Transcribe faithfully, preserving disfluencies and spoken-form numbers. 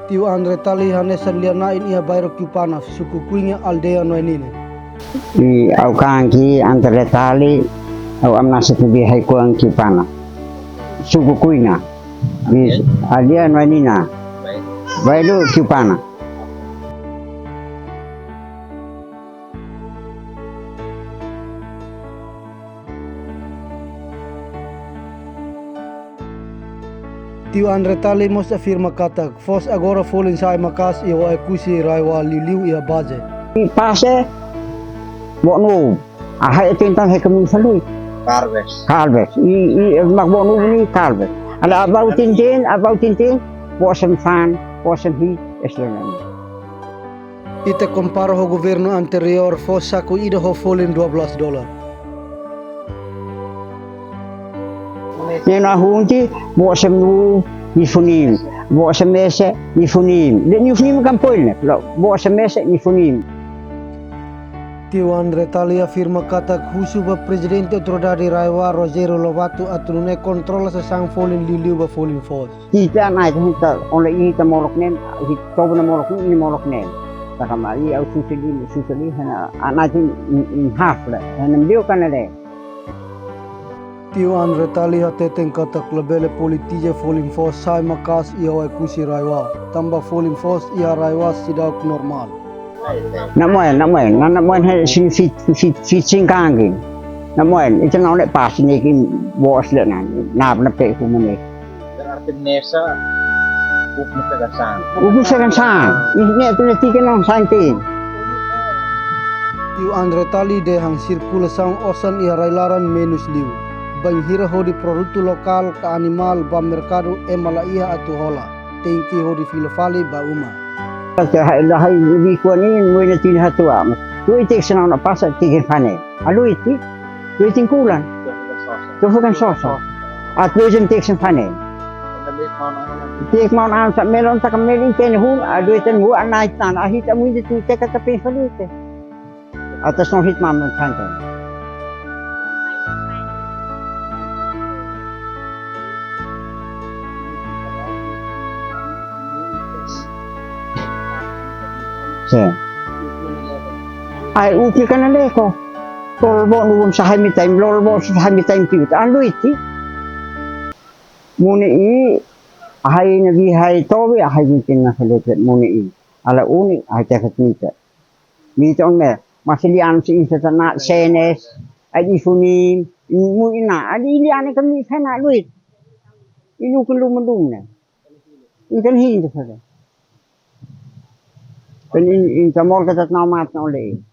Tiu Andre Tali hanesan lia-na'in iha bairru Kiupana, suku Kuinga, aldeia Noenina. I au kan ki Andre Tali, au am nasa tu bi hai kuang Kiupana. Suku Kuinga. Di aldeia Noenina. Bairru Kiupana. Tiu Andre Tali mós afirma katak foos agora folin sa'e maka'as iha Oekusi RAEOA, liuliu iha baze. I pase, bonu, ahai tentan he kami salui. Kalbes. Kalbes. I, i, mak bonu ni kalbes. Ala abau tintin, abau tintin, bosan fan, bosan hi, eslenan. Ita kompara ho governu anteriór, foos saku ida ho folin dua belas dolar. Ne'e na hunti, bosan mu ni funim, bosan mese ni funim. De ni funim kan poil ne, lo, bosan mese ni funim. Tiu Andre Tali afirma katak husu ba Prezidente Autoridade RAEOA, Rogério Lobato, atu nune'e kontrola sasán folin liuliu ba folin foos. Ita anai ita, ita ona ita molok ne'e, ita toba ona molok ne'e, nia molok ne'e. Taka mari au susu di, susu di, hana, anai ita in, in half le, hana mbiu kana le. Tiu Andre Tali hateten katak labele politiza folin foos sa'e maka'as iha Oekusi RAEOA, tanba folin foos iha RAEOA seidauk normál. Namoen, namoen, na, namoen he si fit, fit, fit singkangin. Namoen, ita na ole pas ni kin bos le na, na, na pe ku mene. Berarti mesa, uk mesa gasan. Uk mesa gasan. Ini tu le tiga nong santi. Tiu Andre Tali dehan sirkulasaun osan iha rai-laran menus liu. Bainhira hodi produtu lokál ka animál ba merkadu ema la iha atu hola. Tenke hodi fila fali ba uma. Ita hai, la hai, di kuan ini, muina tin hatua. Tu ite senau na pasa, tiga fane. Alu iti, tu ite kulan. Tu fukan sosa. Atu jen tek sen fane. Tek mau na sa melon tak mel ite ne hun, alu ite mu anai tan, ahita mu ite tu tek kata pe fali ite. Atas no hit mam tan tan. Se. Ai uki kana leko. Lol bo nu bom sahai mi taim, lol bo sahai mi taim tiu. Alu iti. Muni i, ahai na bi hai tobi, ahai jintin na selepet muni i. Ala uni, ahai tefet mita. Mita on me, masih lian si insa tana senes, ai di funim, mu ina, ai di lian kami sana luit. Ilu kun lu mendum ne. Ikan hin tu sada. Pen in, in tamor kata tanamat na ole.